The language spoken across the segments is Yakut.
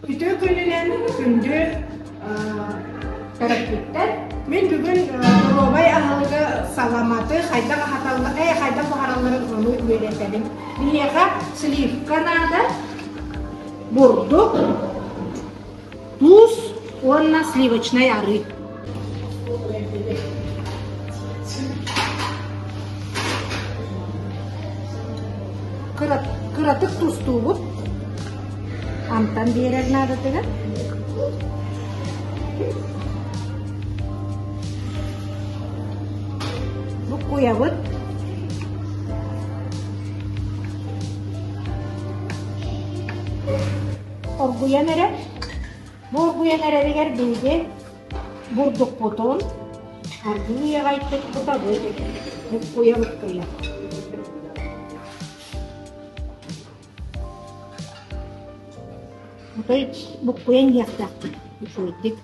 Үтүө күнүнэн күндү төрөппүттэр. Мин бүгүн доруобай аһылыгы саламаты хайдах аһаталлар, хайдах буһаралларын ону үөрэтэбин. Биһиэхэ сливка наада, бурдук, туус уонна сливочнай арыы. Кыратык тустуубут. Амтан биэрэр наадатыгар. Буккуйабыт. Оргуйан эрэр. Бу оргуйан эрэригэр биһиги бурдукпутун аргыый аҕайдык кутабыт, буккуйа-буккуйа. Отой буккуйан иһиэхтээхпит үчүгэйдик.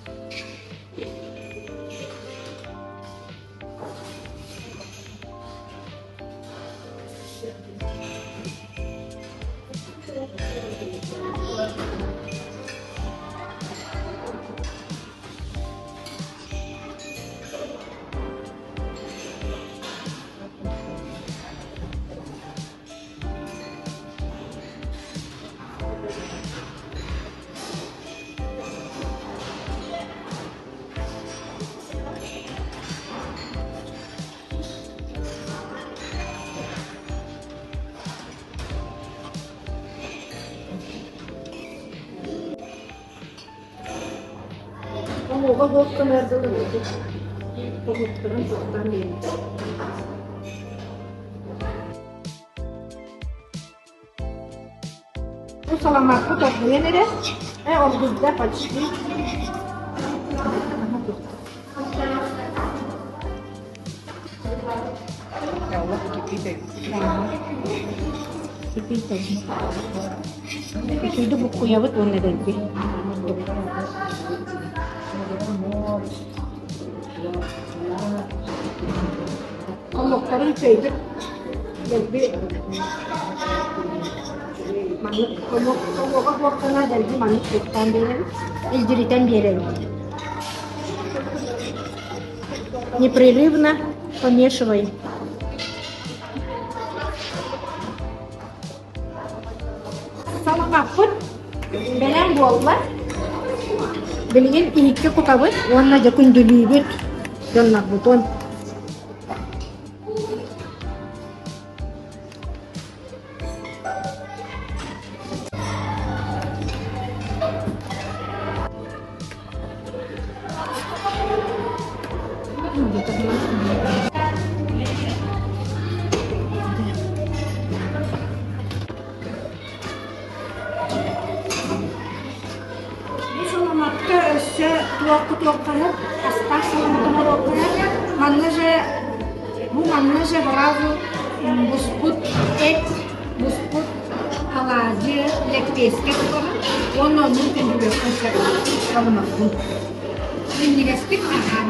Омуга буох гынар дылы омуктарын туохтаан биэрбит. Бу саламаакка оргуйан эрэ, оргуйда почти. Үчүгэйдик буккуйабыт уонна дэлби. Омуктарын үчүгэйдик дэлби маннык омуга буохтана дэлби маннык туттаан биэрэбит, илдьиритэн биэрэбит. Непрерывно помешиваем. Саламаппыт бэлэм буолла. Билигин иһиккэ кутабыт уонна дьэ күндүлүүбүт дьоннорбутун. Бу саламатка өссө туох кутуоххаһыт, астаах саламатын оруоххаһыт. Манна же бу манна же сразу буспут эт, буспут алаадьы, лэппиэскэ кутаҕын уонна оннун күндүлүөххүн сөп саламаккын. Минньигэстик аһаан.